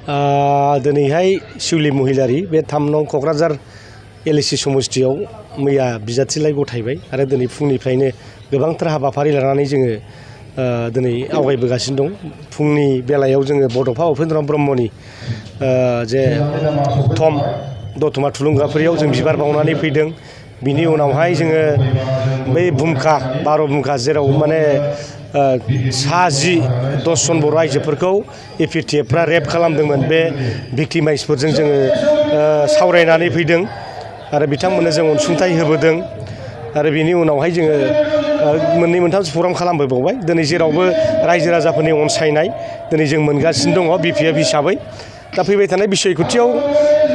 दिनैहाय शिवली महिलारि बे 3 नं क'क्राझार एलएसि समस्तियाव मैया बिजाथिलाइ गथायबाय आरो दिनै फुंनिफ्रायनो गोबांथार हाबाफारि लानानै जोङो दिनै आवगायबोगासिनो दं। फुंनि बेलायाव जोङो बड'फा उपेन्द्र ब्रह्मनि जे थम दतमा थुलुंगाफुरियाव जों बिबार बावनानै फैदों। बिनि उनावहाय जोङो बै भुमखा 12 भुमखा जेराव माने सा 10 जन बर' आइजोफोरखौ एपिटिएफफ्रा रेप खालामदोंमोन बे भिक्टिमाइजफोरजों जोङो सावरायनानै फैदों आरो बिथांमोननो जों अनसुंथाइ होबोदों आरो बिनि उनावहाय जोङो मोननै मोनथामसो प्रग्राम खालामबोबावबाय। दिनै जेरावबो रायजो राजाफोरनि अनसायनाय दिनै जों मोनगासिनो दङ बिपिएफ हिसाबै। दा फैबाय थानाय बिसयखथियाव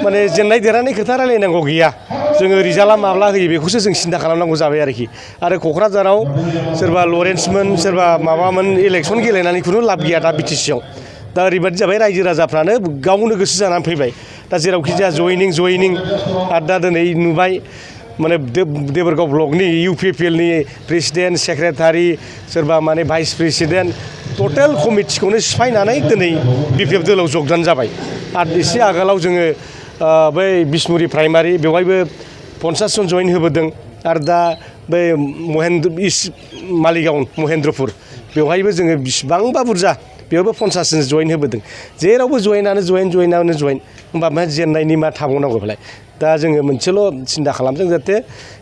माने जेननाय देरहानाय खोथा रायलायनांगौ गैया। जोङो रिजाल्टआ माब्ला होयो बेखौसो जों सिन्था खालामनांगौ जाबाय आरोखि। आरो क'क्राझाराव सोरबा लरेन्समोन सोरबा माबामोन इलेक्सन गेलेनानै खुनु लाब गैया दा बिटिसिआव। दा ओरैबायदि जाबाय रायजो राजाफ्रानो गावनो गोसो जानानै फैबाय। दा जेरावखि जाया जयनिं आरो दा दिनै नुबाय माने देबोरगाव ब्लकनि इउपिपिएलनि प्रेसिडेन्ट सेक्रेटारि सोरबा माने भाइस प्रेसिडेन्ट टटेल कमिटिखौनो सिफायनानै दिनै बिपिएफ दोलोआव जगदान जाबाय। आरो एसे आगोलाव जोङो बै बिसमुरि प्राइमारि बेवहायबो 50 जन जइन होबोदों आरो दा बै मालिगाव महेन्द्रपुर बेवहायबो जोङो बिसिबांबा बुरजा बेयावबो 50 जन जइन होबोदों। जेरावबो जइनानो जइन होमबा मा जेननायनि मा थाबावनांगौ बेलाय। दा जोङो मोनसेल' सिन्था खालामदों जाहाथे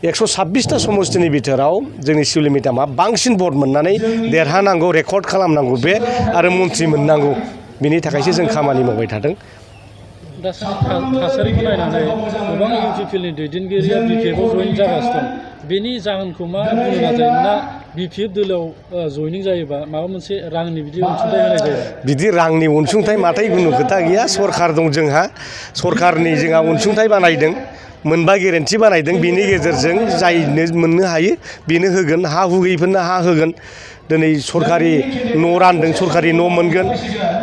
126टा समस्तिनि बिथोराव जोंनि शिवली मेदामा बांसिन भट मोननानै देरहानांगौ रेकर्ड खालामनांगौ बे आरो मन्त्रि मोननांगौ बिनि थाखायसो जों खामानि मावबाय थादों। दा थासारिखौ नायनानै गोबां इउपिपिएलनि दैदेनगिरिया बिपिएफआव जइन जागासिनो दं। बेनि जाहोनखौ मा बुंनो नाजायो ना बिपिएफ दोलोआव जइनिं जायोबा माबा मोनसे रांनि बिदि अनसुंथाइ होनाय जायो? बिदि रांनि अनसुंथाइ माथाय खुनु खोथा गैया। सरखार दं जोंहा अनसुंथाइ बानायदों मोनबा गेरेन्टि बानायदों। बिनि गेजेरजों जायनो मोननो हायो बेनो होगोन। हा हु गैयिफोरनो हा होगोन। दिनै सरखारि न' रानदों सरखारि न' मोनगोन।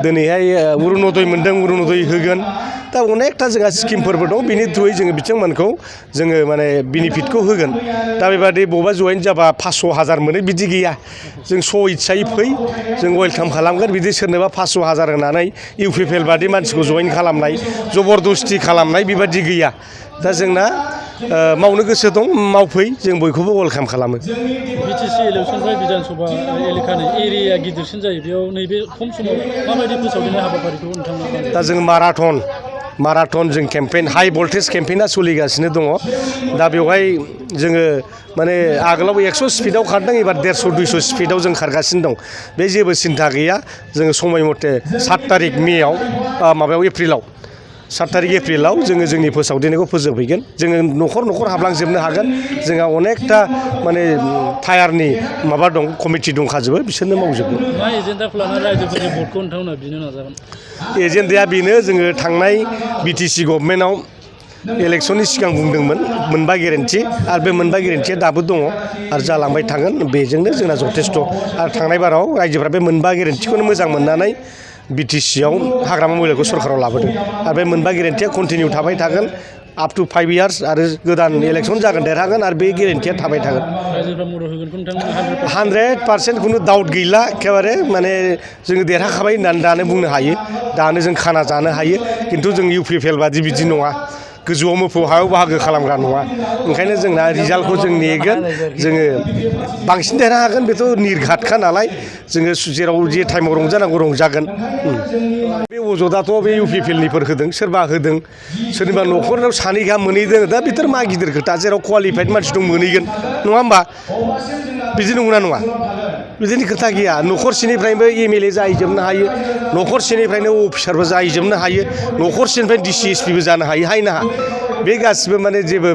दिनैहाय अरुनदय मोनदों अरुनदय होगोन। दा अनेकथा जोंहा स्किमफोरबो दं बिनि थ्रुयै जोङो बिथांमोनखौ जोङो माने बेनिफिटखौ होगोन। दा बेबादि बबेबा जइन जाबा 500,000 मोनो बिदि गैया। जों इस्सायै फै जों वेलकाम खालामगोन। बिदि सोरनोबा 500,000 होनानै इउपिपिएल बादि मानसिखौ जइन खालामनाय जबरदस्ति खालामनाय बेबादि गैया। दा जोंना मावनो गोसो दं मावफै जों बयखौबो वेलकाम खालामो। बिटिसि इलेक्सननिफ्राय बिधान सभा एलेकानि एरिया गिदिरसिन जायो। बेयाव नैबे खम समाव माबायदि फोसावदिंनाय हाबाफारिखौ नोंथांमोना? दा जों माराथन जों केम्पेइन हाइ भल्टेज केम्पेइना सोलिगासिनो दङ। दा बेवहाय जोङो माने आगोलाव 100 स्पिडआव खारदों एबार 150-200 स्पिडआव जों खारगासिनो दं। बे जेबो सिन्था गैया। जोङो समय मथे 7 तारिख मेआव एप्रिलाव 7 तारिख एप्रिलाव जोङो जोंनि फोसावदिंनायखौ फोजोबहैगोन। जोङो न'खर हाबलांजोबनो हागोन। जोंहा अनेकथा माने टायारनि माबा दं कमिटि दंखाजोबो बिसोरनो मावजोबगोन। मा एजेन्डाखौ लानानै रायजोफोरनि भटखौ नोंथांमोना बिनो नाजागोन? एजेन्डाया बेनो जोङो थांनाय बिटिसि गभर्नमेन्टआव इलेक्सननि सिगां बुंदोंमोन मोनबा गेरेन्टि आरो बे मोनबा गेरेन्टिया दाबो दङ आरो जालांबाय थागोन। बेजोंनो जोंना जथेस्थ'। आरो थांनाय बाराव रायजोफ्रा बे मोनबा गेरेन्टिखौनो मोजां मोननानै बिटिसिआव हाग्रामा महिलारिखौ सरकाराव लाबोदों आरो बे मोनबा गेरेन्टिया कन्टिनिउ थाबाय थागोन आप टु 5 इयार्स आरो गोदान इलेक्सन जागोन देरहागोन आरो बे गेरेन्टिया थाबाय थागोन। 100% खुनु डाउट गैला। एखेबारे माने जोङो देरहाखाबाय होननानै दानो बुंनो हायो। दानो जों खाना जानो हायो। खिन्थु जों इउपिपिएल बादि बिदि नङा। गोजौआव मोफौ हायाव बाहागो खालामग्रा नङा। ओंखायनो जोंना रिजाल्टखौ जों नेगोन। जोङो बांसिन देरहागोन बेथ' निर्घातखा नालाय जोङो जेराव जे टाइमाव रंजानांगौ रंजागोन। बे अजदाथ' बे इउपिपिएलनिफोर होदों सोरबा होदों सोरनिबा न'खराव 2 गाहाम मोनहैदों। दा बेथ' मा गिदिर खोथा जेराव कुवालिफाइड मानसि दं मोनहैगोन नङा होमबा? बिदि नंगौना नङा? बिदिनि खोथा गैया। न'खरसेनिफ्रायबो एमएलए जाहैजोबनो हायो। न'खरसेनिफ्रायनो अफिसारबो जाहैजोबनो हायो। न'खरसेनिफ्राय डिसि एसपिबो जानो हायो हायनाहा। बे गासिबो माने जेबो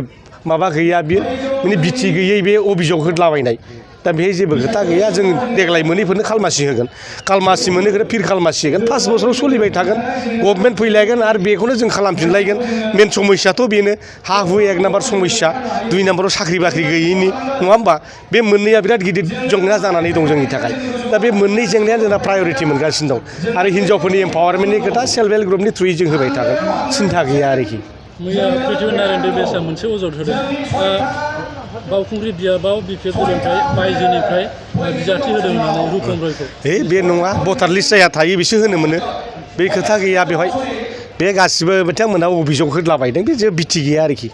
माबा गैया बेयो माने बिथि गैयै बे अभियोग होदलाबायनाय। दा बेहाय जेबो खोथा गैया। जों देग्लाय मोनैफोरनो खालमासि होगोन। खालमासि मोनैफोरनो फिर खालमासि होगोन। 5 बोसोराव सोलिबाय थागोन। गभर्नमेन्ट फैलायगोन आरो बेखौनो जों खालामफिनलायगोन। मेन समस्याथ' बेनो हा हु 1 नाम्बार समस्या 2 नाम्बाराव साख्रि बाख्रि गैयैनि नङा होमबा? बे मोननैया बिराद गिदिर जेंना जानानै दं जोंनि थाखाय। दा बे मोननै जेंनाया जोंना प्रायरिटि मोनगासिनो दं। आरो हिनजावफोरनि एम्पावारमेन्टनि खोथा सेल्फ हेल्प ग्रुपनि थ्रुयै जों होबाय थागोन। सिन्था गैया आरोखि। मैया पृथ्वी नारायण देबेशआ मोनसे अजद होदों। बावखुंग्रि बियाबाव बिपिएफ दोलोनिफ्राय बायजोनिफ्राय बिजाथि होदों होननानै रुपम रयखौ। बे नङा भटार लिस्ट जायहा थायो बिसो होनो मोनो। बे खोथा गैया बेवहाय। बे गासिबो बिथांमोनहा अभियोग होलाबायदों बे जेबो भित्ति गैया आरोखि।